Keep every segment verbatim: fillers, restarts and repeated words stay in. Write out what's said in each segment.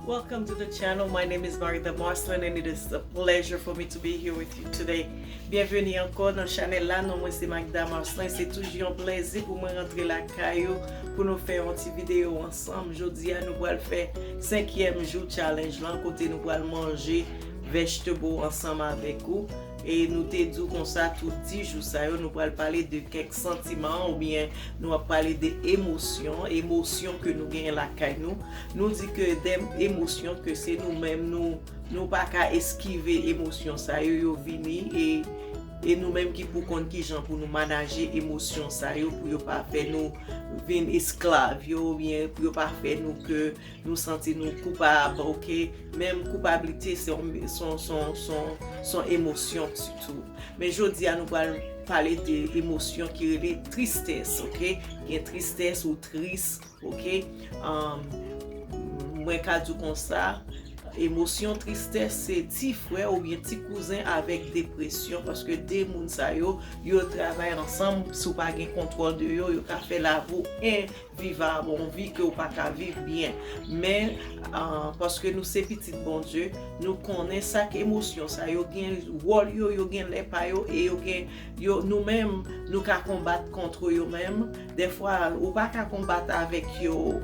Welcome to the channel. My name is Magda Marcelin, and it is a pleasure for me to be here with you today. Byenveni ankò nan chanèl la. Non mwen se Magda Marcelin. Se toujou yon plèzi pou mwen rantre lakay ou pou nou fè yon ti videyo ansanm. Jodi a, nou pral fè senkyèm jou challenge lan, kote nou pral manje vegetable ansanm avèk ou. E nou te di w konsa, tou dis jou sa yo, nou pral pale de kèk santiman, oubyen nou ap pale de emosyon, emosyon ke nou genyen lakay nou. Nou di ke de emosyon ke se nou menm, nou, nou pa ka eskive emosyon sa yo, yo vini, e, e nou menm ki pou konn kijan pou nou manaje emosyon sa yo, pou yo pa fè nou vin esklav yo, oubyen pou yo pa fè nou ke nou santi nou koupab, oke? Menm koupablite se yon, se yon, se yon, se yon, se yon emosyon sitou. Men jodi a, nou pral pale de emosyon ki rele tristès, oke? Gen tristès ou tris, oke? Um, mwen ka di w konsa, emosyon tristès se ti frè oubyen ti kouzen avèk depresyon, paske de moun sa yo, yo travay ansanm, si w pa gen kontwòl de yo, yo ka fè lavi w en vivab, yon vi ke w pa ka viv byen. Men, ah, paske nou se pitit Bondye, nou konnen sa k emosyon sa yo gen wòl yo, yo gen lè pa yo, e yo gen, yo, nou menm, nou ka konbat kont yo menm. Dèfwa, ou pa ka konbat avèk yo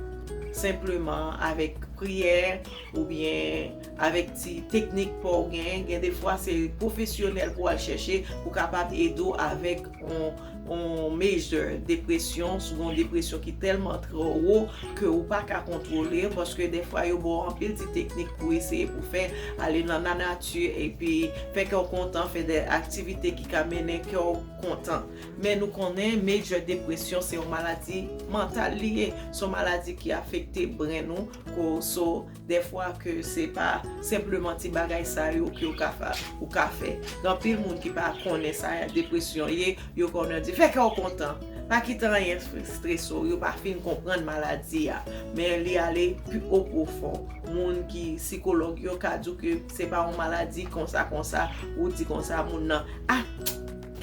senpleman avèk priyè oubyen avèk ti teknik pa w genyen. Gen de fwa, se pwofesyonèl pou w al chèche, pou kapab ede w avèk yon, yon major depresyon, sou yon depresyon ki tèlman twò wo ke ou pa ka kontwole, paske dèfwa yo ba w anpil ti teknik pou eseye pou fè, ale nan nanati, epi fè kè w kontan, fè de aktivite ki ka mennen kè w kontan. Men nou konnen major depresyon se yon maladi mantal li ye, se yon maladi ki afekte brenn ou, ko, so, dèfwa ke se pa senpleman ti bagay sa yo ke w ka fa-, ou ka fè. Gen anpil moun ki pa konnen sa depresyon ye, yo konnen di, fè kè w kontan. Pa kite anyen strese w, yo pa fin konprann maladi a. Men li ale pi o pwofon. Moun ki sikològ yo ka di w ke se pa yon maladi konsa, konsa, ou di konsa, moun nan, ah,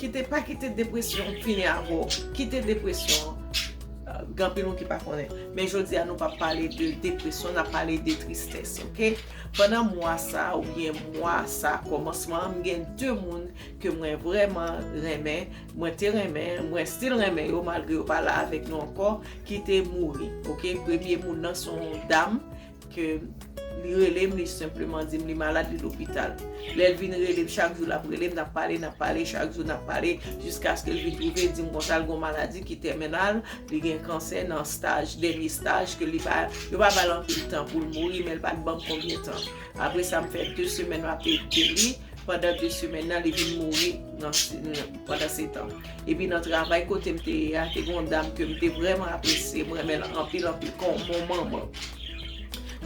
kite, pa kite depresyon fini avè w. Kite depresyon. Ah, gen anpil moun ki pa konnen. Men jodi a, nou p ap pale de depresyon, n ap pale de tristès, oke? Pandan mwa sa, oubyen mwa sa, kòmansman an, m gen de moun ke mwen vrèman renmen, mwen te renmen, mwen still renmen yo, malgre yo pa la avèk nou ankò, ki te mouri, oke? Premye moun nan se yon dam, ke li rele m, li senpleman di m li malad, li lopital. Lè l vin rele m, chak jou l ap rele m, n ap pale, n ap pale, chak jou n ap pale, jiskaske l vin twouve, di m konsa l gon maladi ki tèminal, li gen kansè nan staj, dènye staj, ke li pa, yo pa ba l anpil tan pou l mouri, men l pa t ban m konbyen tan. Apre sa, m fè de semèn m ap ede li, pandan de semèn nan, li vin mouri nan, pandan se tan. Epi nan travay kote m te ye a, te gen yon dam ke m te vrèman apresye, m renmen l anpil, anpil, kon yon manman.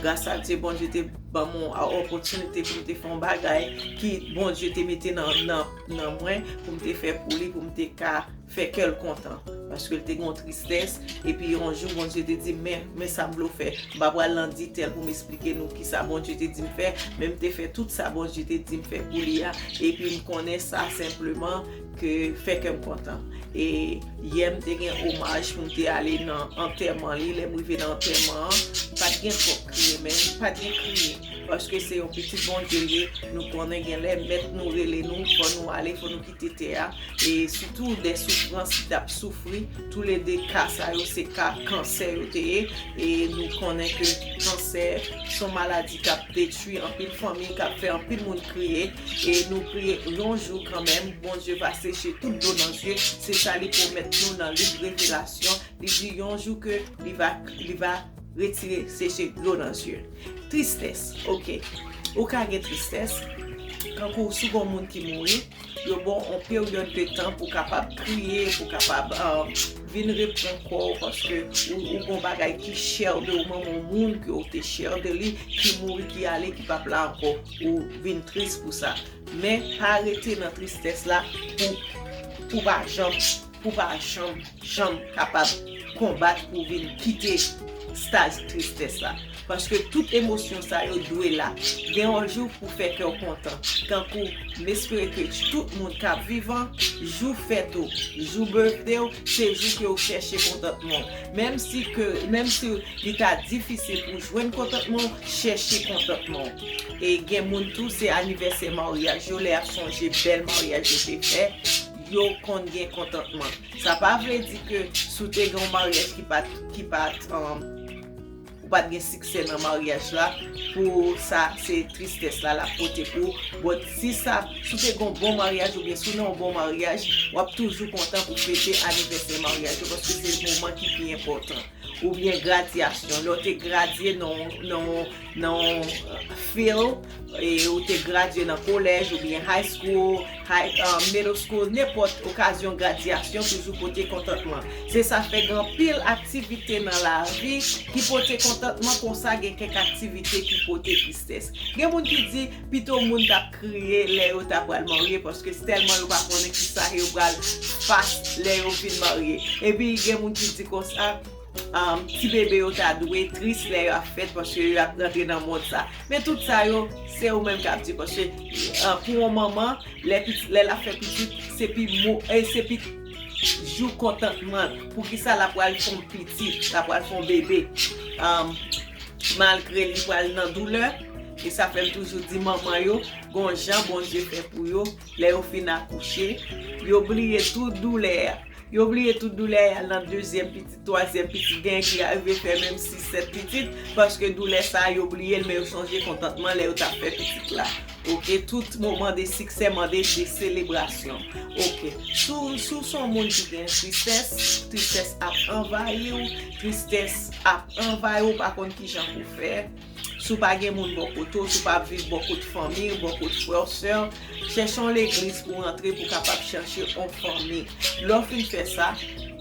Gras a Dye, Bondye te ban m yon opòtinite pou m te fè yon bagay ki Bondye te mete nan, nan, nan mwen pou m te fè pou li, pou m te ka fè kè l kontan. Paske l te gen yon tristès, epi yon jou, Bondye te di m, men, men sa m vle w fè. M pa pral nan detèl pou m esplike nou kisa Bondye te di m fè, men m te fè tout sa Bondye te di m fè pou li a, epi m konnen sa senpleman ke fè kè m kontan. E yè, m te gen omaj pou m te ale nan antèman li. Lè m rive nan antèman an, m pa t gen twòp kriye, men m pa t gen kriye. Paske se yon pitit Bondye l ye, nou konnen gen lè mèt nou rele nou, fò nou ale, fò nou kite tè a. E sitou de soufrans li t ap soufri, toulede ka sa yo se ka kansè yo te ye. E nou konnen ke kansè se yon maladi k ap detwi anpil fanmi, k ap fè anpil moun kriye. E nou priye yon jou kanmenm, Bondye va seche tout dlo nan zye. Se sa li pwomèt nou nan liv Revelasyon. Li di yon jou ke li va, li va retire, seche dlo nan zye l. Tristès, oke. Ou ka gen tristès. Kankou si w gen yon moun ki mouri, yo ba w yon peryòd de tan pou w kapab kriye, pou w kapab, um, vin reprann kò w, paske ou, ou gen yon bagay ki chè de ou, menm yon moun ke w te chè de li, ki mouri, ki ale, ki p ap la ankò, ou vin tris pou sa. Men pa rete nan tristès la pou, pou pa janm, pou pa janm, janm kapab konbat pou vin kite staj tristès la. Paske tout emosyon sa yo dwe la. Gen yon jou pou fè kè w kontan. Tankou, m espere ke tout moun k ap vivan, jou fèt ou, jou birthday w, se jou ke w chèche kontantman w. Menm si ke, menm si li ta difisil pou w jwenn kontantman w, chèche kontantman w. E gen moun tou, se anivèsè maryaj yo, lè y ap sonje bèl maryaj yo te fè, yo konn gen kontantman. Sa pa vle di ke si w te gen yon maryaj ki pa t, ki pa t, um, ou pa t gen siksè nan maryaj la, pou sa, se tristès la l ap pote pou ou. But si sa, si w te gen yon bon maryaj oubyen si w nan yon bon maryaj, w ap toujou kontan pou fete anivèsè maryaj yo, paske se moman ki pi enpòtan. Oubyen gradyasyon, lè w te gradye nan, nan, nan, uh, field, e ou te gradye nan kolèj oubyen high school, high, uh, middle school, nenpòt okazyon gradyasyon toujou pote kontantman. Se sa fè gen anpil aktivite nan lavi ki pote kontantman, konsa gen kèk aktivite ki pote tristès. Gen moun ki di pito moun t ap kriye lè yo ta pral marye, paske tèlman yo pa konnen kisa yo pral fas lè yo fin marye. Epi gen moun ki di konsa, um, ti bebe yo ta dwe tris lè y ap fèt, paske y ap rantre nan mond sa. Men tout sa yo, se ou menm k ap di, paske, uh, pou yon manman, lè piti, lè l ap fè pitit, se pi mo, e se pi jou kontantman. Poukisa l ap pral fè yon pitit, l ap pral fè yon bebe? Um, malgre li pral nan doulè, e sa fè m toujou di manman yo, gon jan Bondye fè pou yo, lè yo fin akouche, yo bliye tout doulè a. Yo bliye tout doulè a, y al nan dezyèm pitit, twazyèm pitit, genyen ki rive fè menm sis, sèt pitit, paske doulè sa a, yo bliye l, men yo sonje kontantman lè yo t ap fè pitit la. Oke, tout moman de siksè mande de selebrasyon. Oke, si w, si w se yon moun ki gen tristès, tristès ap anvayi w, tristès ap anvayi w, ou pa konn kijan pou fè. Si w pa gen moun bò kote w, si w pa ap viv bò kot fanmi w, bò kot frè w, sè w, chèche yon legliz pou w rantre pou w kapab chèche yon fanmi. Lè w fin fè sa,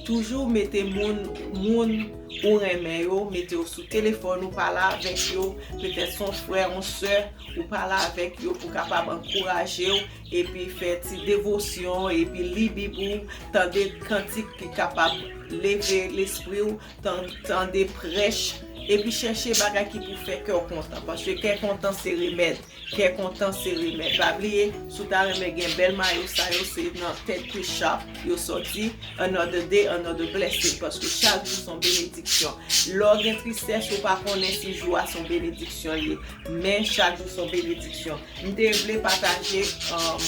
toujou mete moun, moun ou renmen yo, mete yo sou telefòn ou pale avèk yo, petèt se yon frè, yon sè, ou pale avèk yo pou kapab ankouraje w, epi fè ti devosyon, epi li Bib ou, tande kantik ki kapab leve lespri w, tan-, tande prèch, epi chèche bagay ki pou fè kè w kontan, paske kè kontan se remèd. Kè kontan se remèd. Pa bliye, si w ta renmen gen bèl mayo sa yo, se nan Ted Chris Shop yo sòti. Another day, another blessing. Paske chak jou se yon benediksyon. Lè w gen tristès, ou pa konnen si jou a se yon benediksyon li ye. Men chak jou se yon benediksyon. M te vle pataje, um,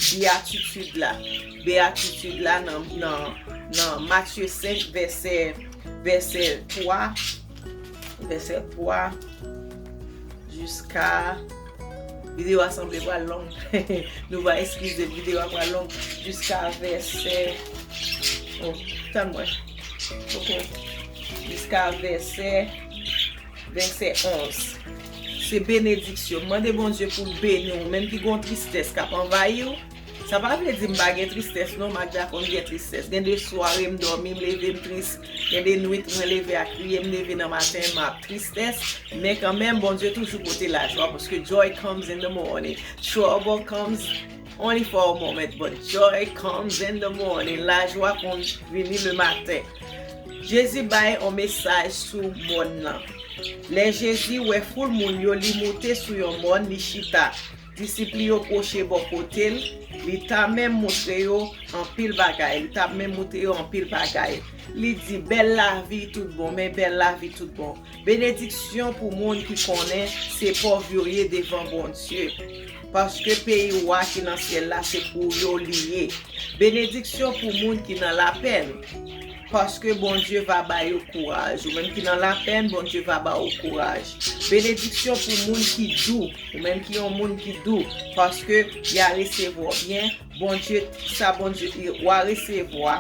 beyatitid la. Beyatitid la nan, nan, nan Matye senk, vèsè, vèsè twa, vèsè twa, jiska, videyo a sanble pral long. Nou va eskize, videyo a pral long. Jiska vèsè, oh, tann mwen. Ok. Jiska vèsè, vèsè onz. Se benediksyon. Mande Bondye pou l beni w, menm ki gon tristès k ap anvayi w. Sa pa vle di m pa gen tristès, non, Magda konn gen tristès. Gen de sware m dòmi, m leve, m tris. Gen de nwit mwen leve a kriye, m leve nan maten, m ap tristès. Men kanmenm, Bondye toujou pote lajwa, paske joy comes in the morning. Trouble comes only for a moment, but joy comes in the morning. Lajwa konn vini le maten. Jezi bay yon mesaj sou mòn nan. Lè Jezi wè foul moun yo, li moute sou yon mòn, li chita. Disip li yo pwoche bò kote l, li ta menm montre yo anpil bagay, li t ap menm montre yo anpil bagay. Li di, bèl lavi tout bon, men bèl lavi tout bon. Benediksyon pou moun ki konnen se pòv yo ye devan Bondye. Paske peyi wa ki nan syèl la, se pou yo li ye. Benediksyon pou moun ki nan lapèn. Paske Bondye va ba yo kouraj. Ou menm ki nan lapèn, Bondye va ba ou kouraj. Benediksyon pou moun ki dou. Ou menm ki yon moun ki dou. Paske y a resevwa w byen. Bondye, sa Bondye, w a resevwa.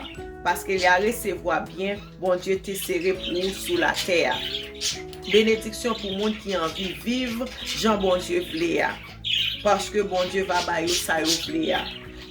Paske y a resevwa byen, Bondye te sere pou ou sou latè a. Benediksyon pou moun ki anvi viv jan Bondye vle a. Paske Bondye va ba yo sa yo vle a.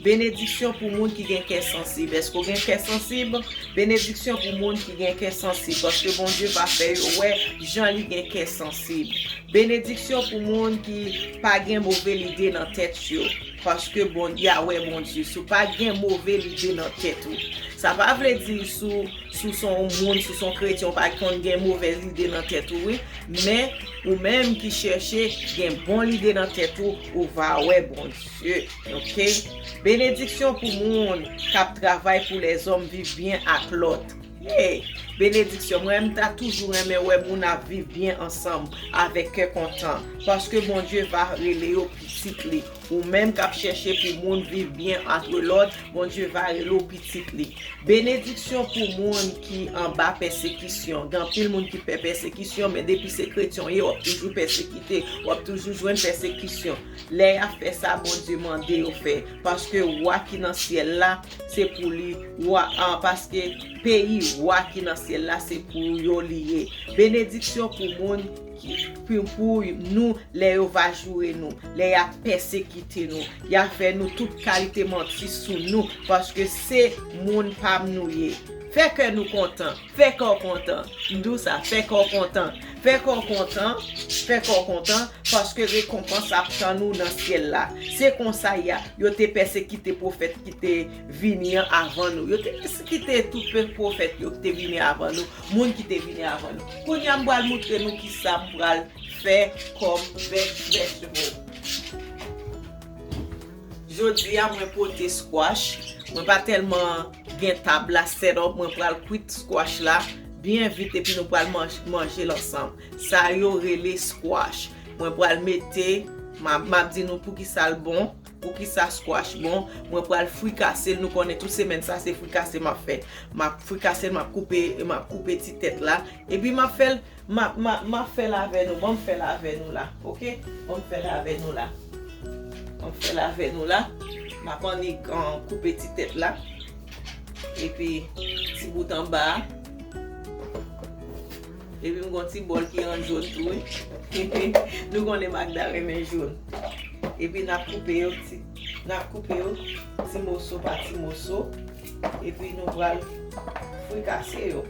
Benediksyon pou moun ki gen kè sansib. Èske w gen kè sansib? Benediksyon pou moun ki gen kè sansib, paske Bondye va fè yo wè jan li gen kè sansib. Benediksyon pou moun ki pa gen move lide nan tèt yo. Paske Bondye a wè Bondye. Si w pa gen move lide nan tèt ou, sa pa vle di si w, si w se yon moun, si w se yon kretyen, ou pa konn gen move lide nan tèt ou, wi. Men, ou menm ki chèche gen bon lide nan tèt ou, ou va wè Bondye. Oke? Benediksyon pou moun k ap travay pou lèzòm viv byen ak lòt. Hey, benediksyon. Mwen, m ta toujou renmen wè moun ap viv byen ansanm, avèk kè kontan, paske Bondye va rele yo pitit li. Ou menm k ap chèche pou moun viv byen antre lòt, Bondye va rele w pitit li. Benediksyon pou moun ki anba pèsekisyon. Gen anpil moun ki pè pèsekisyon, men depi se kretyen w ye, w ap toujou pèsekite, w ap toujou jwenn pèsekisyon. Lè y ap fè sa Bondye mande yo fè, paske wa ki nan syèl la, se pou li, wa, ah, paske peyi wa ki nan syèl la, se pou yo li ye. Benediksyon pou moun ki, pou, pou nou, lè yo va joure nou, lè y ap pèsekite nou, y ap fè nou tout kalite manti sou nou, paske se moun pa m nou ye. Fè kè nou kontan, fè kè w kontan. M di w sa, fè kè w kontan. Fè kè w kontan, fè kè w kontan, paske rekonpans ap tann ou nan syèl la. Se konsa y a, yo te pèsekite pwofèt ki te vini an avan nou. Yo te pèsekite tout pe-, pwofèt yo ki te vini avan nou, moun ki te vini avan nou. Kounye a, m pral montre nou kisa m pral fè kòm vè-, vegetable. Jodi a, mwen pote squash. Mwen pa tèlman gen tab la set up. Mwen pral kwit squash la byen vit epi nou pral manj-, manje l ansanm. Sa yo rele squash. Mwen pral mete, m a, m ap di nou poukisa l bon, poukisa squash bon. Mwen pral frikase l. Nou konnen tout semèn sa se frikase m ap fè. M ap frikase l, m ap koupe, m ap koupe ti tèt la. Epi m ap fè l, m ap, m ap, m ap fè l avè nou. Ban m fè l avè nou la, oke? Ban m fè l avè nou la. Ban m fè l avè nou la. M ap annik, ah, koupe ti tèt la. Epi ti bout anba a. Epi m gon ti bòl ki an jòn tou, wi. Nou konnen Magda renmen jòn. Epi n ap koupe yo ti, n ap koupe yo ti moso pa ti moso. Epi nou pral frikase yo.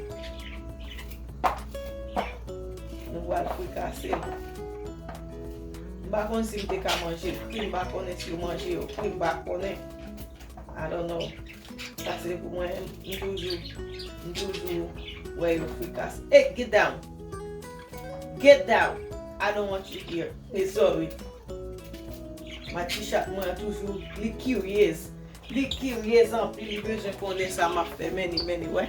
Nou pral frikase. M pa konn si m te ka manje l kri, m pa konnen si yo manje yo kri, m pa konnen. I don't know. Sa se pou mwen, m toujou, m toujou wè yo frikase. Hey, get down! Get down! I don't want you here. Hey, sorry. Matisha mwen toujou, li kiryez. Li kiryez anpil, li bezwen konnen sa m ap fè. Men ni, men ni, wè.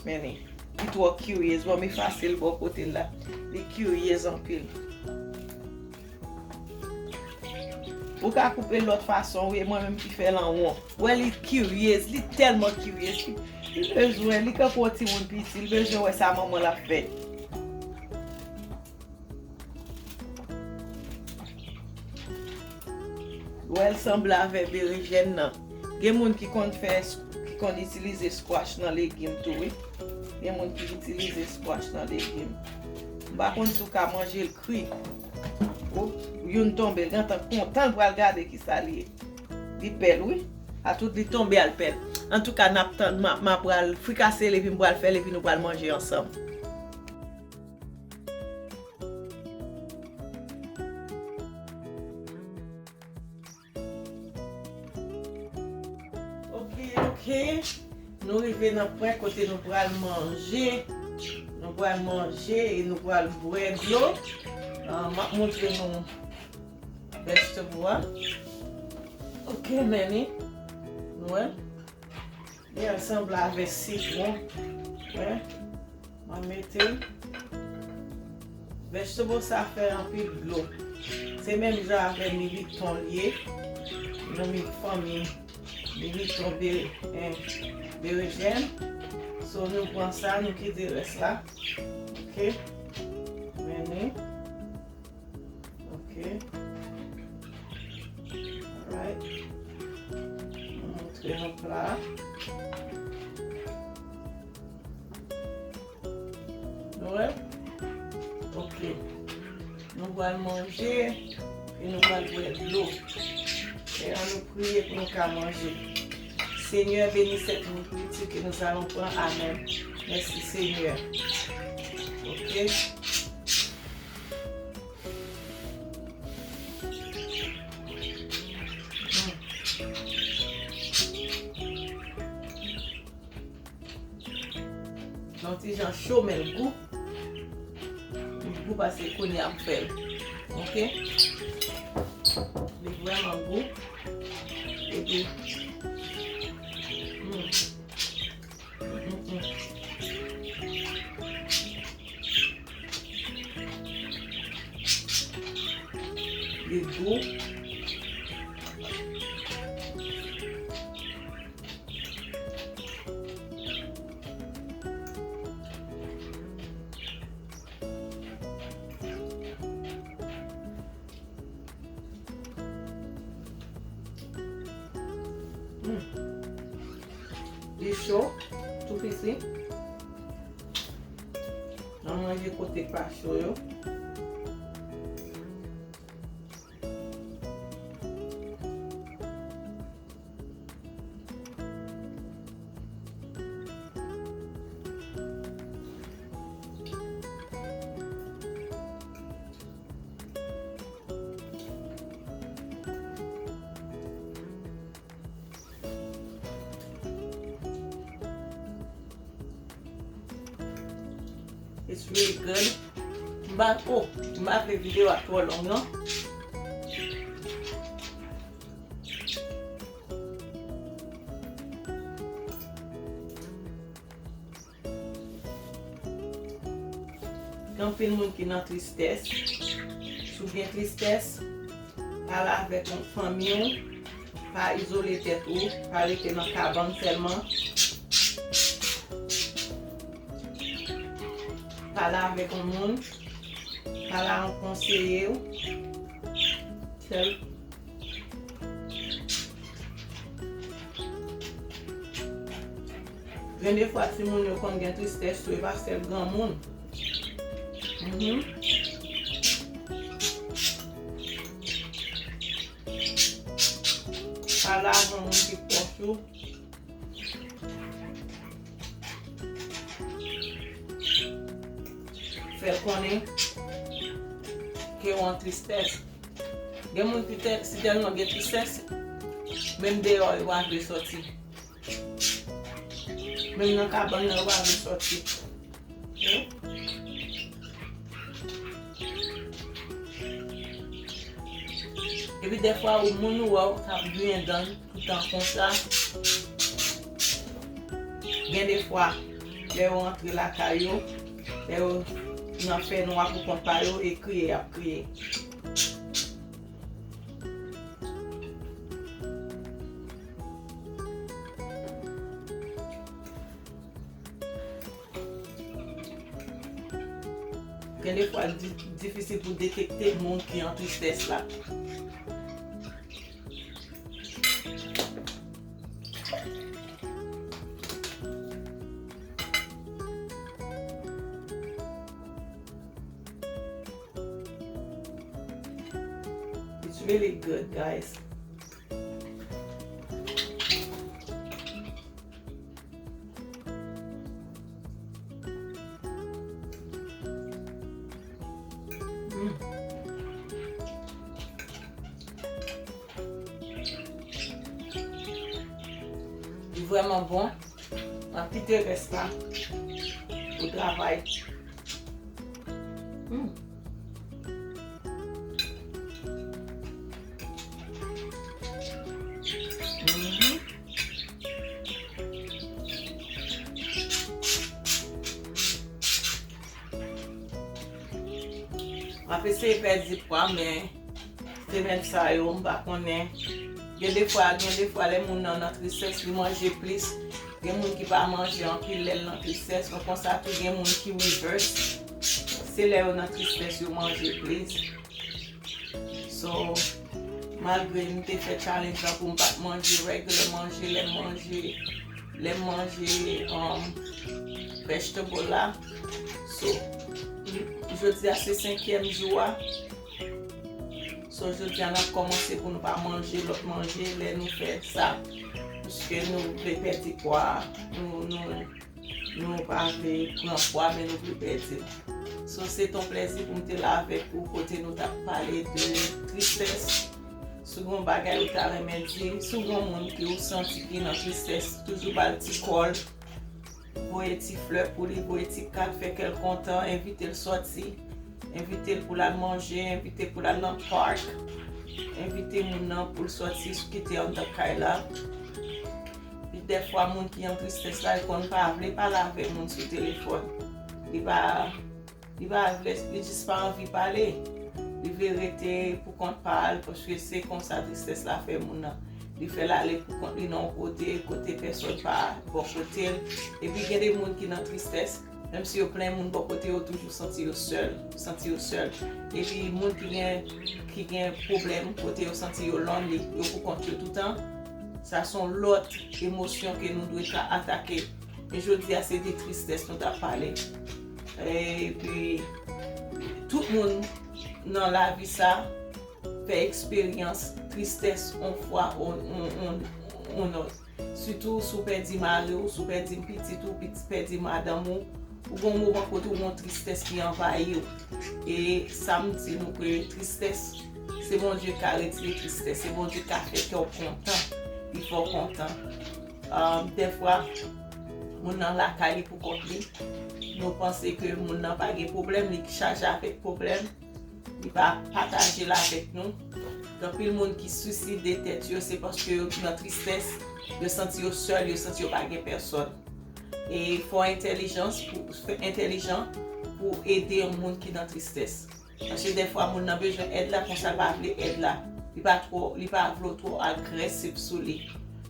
Men ni. Li twò kiryez. Bon, m efase l bò kote l la. Li kiryez anpil. Ou ka koupe l lòt fason, wi, e mwen menm ki fè l an won. Wè, li kiryez, li tèlman kiryez. Li, li bezwen, li kanpe yon timoun piti, li bezwen wè sa manman l ap fè. Wè, l sanble avè berejèn nan. Gen moun ki konn fè, ki konn itilize squash nan legim tou, wi. Gen moun ki itilize squash nan legim. M pa konn si w ka manje l kri. Ou, youn tonbe, l gentan kontan, l pral gade kisa l ye. Li bèl, wi. A tout li tonbe, al pèl. Antouka, n ap tann, m a, m a pral frikase l, epi m pral fè l, epi nou pral manje ansanm. Oke, oke. Nou rive nan pwen kote nou pral manje. Nou pral manje e nou pral bwè dlo. Ah, m ap montre nou vegetable a. Oke, men ni. Nou wè. Li sanble avè sitwon. Wè. Mwen mete l. Vegetable sa fè anpil dlo. Se menm jan avè militon l ye. Nan mi fanmi militon be-, eh, berejèn. So, nou pran sa, nou kite rès la. Oke. Men ni. Oke. Alright. Mwen montre nou pla. Nou wè? Oke. Nou pral manje e nou pral bwè dlo. E ann nou priye pou nou ka manje. Seigneur, bénis cette nourriture que nous allons prendre. Amen. Merci, Seigneur. Oke. Hmm. Jan cho, men l gou. Li gou pase kounye a m fè l. Oke? Li vrèman gou. Epi, hmm. Mm, mm, mm. Li gou. Hmm. Li cho, tou piti. Nan manje kote k pa cho yo. It's really good. M pa, oh, m pa vle videyo a twò long, non. Gen anpil moun ki nan tristès. Si w gen tristès, pale avèk yon fanmi w. Pa izole tèt ou. Pa rete nan kabann sèlman. Pale avèk yon moun. Pale a yon konseye w. Sèl Gen defwa timoun yo konn gen tristès tou, e pa sèl granmoun. Mhm. Pale avè yon moun ki pwòch ou. Fè l konnen ke w an tristès. Gen moun ki tè-, si tèlman gen tristès, menm deyò yo pa vle sòti. Menm nan kabann nan yo pa vle sòti. Epi dèfwa ou moun ou wè w k ap griyen dan l toutan konsa. Gen defwa lè yo rantre lakay yo, lè yo nan fènwa pou kont pa yo, e kriye y ap kriye. Gen defwa l di-, difisil pou detekte moun ki an tristès la. It's really good, guys. Mm. Li vrèman bon. M ap kite rès la pou travay. Mm. Mhm. M ap eseye pèdi pwa, men semèn sa yo, m pa konnen. Gen defwa, gen defwa lè moun nan nan tristès, li manje plis. Gen moun ki pa manje anpil lè l nan tristès. Ou konsa tou gen moun ki reverse. Se lè yo nan tristès, yo manje plis. So, malgre m te fè challenge la pou m pa t manje regular manje, lè m manje, lè m manje, um, vegetable la. So, jodi a se senkyèm jou a. So, jodi a n ap kòmanse pou nou pa manje lòt manje lè nou fè sa. Paske nou vle pèdi pwa, nou, nou, nou pa vle pran pwa, men nou vle pèdi l. So, se t on plèzi pou m te la avèk ou, kote nou t ap pale de tristès. Si w gen yon bagay ou ta renmen di, si w gen yon moun ke w santi ki nan tristès, toujou ba l ti kò l. Voye ti flè pou li, voye ti kat, fè kè l kontan, envite l sòti, envite l pou l al manje, envite l pou l al nan park, envite moun nan pou l sòti kite anndan kay la. Pi dèfwa moun ki an tristès la, li konn pa vle pale avè moun sou telefòn. Li pa li pa vle, li jis pa anvi pale. Li vle rete pou kont pa l, paske se konsa tristès la fè moun nan. Li fè l ale pou kont li nan yon kote, kote pèsòn pa bò kote l. Epi gen de moun ki nan tristès, menm si yo plen moun bò kote yo, toujou santi yo sèl, santi yo sèl. Epi moun ki gen, ki gen pwoblèm, kote yo santi yo lonely, yo pou kont yo toutan, sa se yon lòt emosyon ke nou dwe ka atake. Men jodi a se de tristès nou t ap pale. Epi tout moun nan lavi sa fè eksperyans tristès yon fwa ou yon lòt. Sitou si w pèdi mari w, si w pèdi pitit ou, pèdi madanm ou, ou gen yon moman kote ou gen yon tristès ki anvayi w. E sa m di nou ke tristès, se Bondye k ka retire tristès, se Bondye k ka fè kè w kontan, li fè w kontan. Dèfwa, moun nan lakay li pou kont li. Nou panse ke moun nan pa gen pwoblèm, li chaje avèk pwoblèm. Li pa pataje l avèk nou. Gen anpil moun ki swiside tèt yo, se paske yo nan tristès, yo santi yo sèl, yo santi yo pa gen pèsòn. E fò entèlijans pou, fè entèlijan pou ede yon moun ki nan tristès. Paske dèfwa moun nan bezwen èd la, konsa l pa vle èd la. Li pa twò, li pa vle w twò agresif sou li.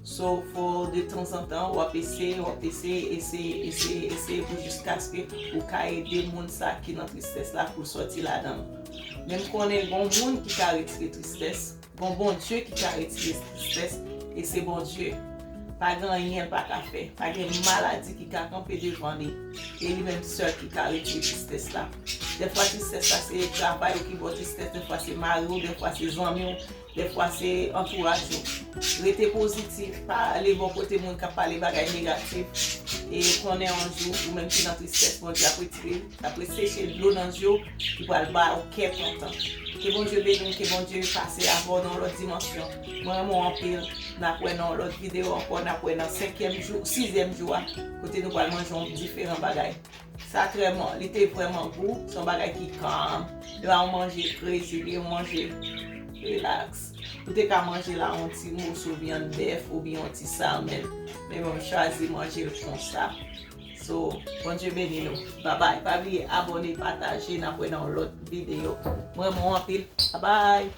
So, fò detanzantan, w ap eseye, w ap eseye, eseye, eseye, eseye pou jiskaske ou ka ede moun sa ki nan tristès la pou l sòti ladan l. Men m konnen gon moun ki ka retire tristès, gon Bondye ki ka retire tristès, e se Bondye. Pa gen anyen l pa ka fè. Pa gen maladi ki ka kanpe devan li. E li menm sèl ki ka retire tristès la. Dèfwa tristès la se travay ou ki ba w tristès, dèfwa se mari w, dèfwa se zanmi w, dèfwa se antouraj ou. Rete pozitif, pa ale bò kote moun k ap pale bagay negatif. E konnen yon jou, ou menm ki nan tristès, Bondye ap retire l, l ap reseche dlo nan zye w, li pral ba w kè kontan. Ke Bondye beni w, ke Bondye pase avè w nan yon lòt dimansyon. Mwen renmen w anpil. N ap wè nan yon lòt videyo ankò, n ap wè nan senkyèm jou, sizyèm jou a, kote nou pral manje yon diferan bagay. Sa trè bon, li te vrèman gou, se yon bagay ki kalm. Li pa yon manje krezi, li yon manje relax. Ou te ka manje la yon ti moso vyann bèf oubyen yon ti salmon. Men bon, m chwazi manje l konsa. So, Bondye beni nou. Babay. Pa bliye abòne, pataje, n ap wè nan yon lòt videyo. Mwen renmen w anpil. Babay.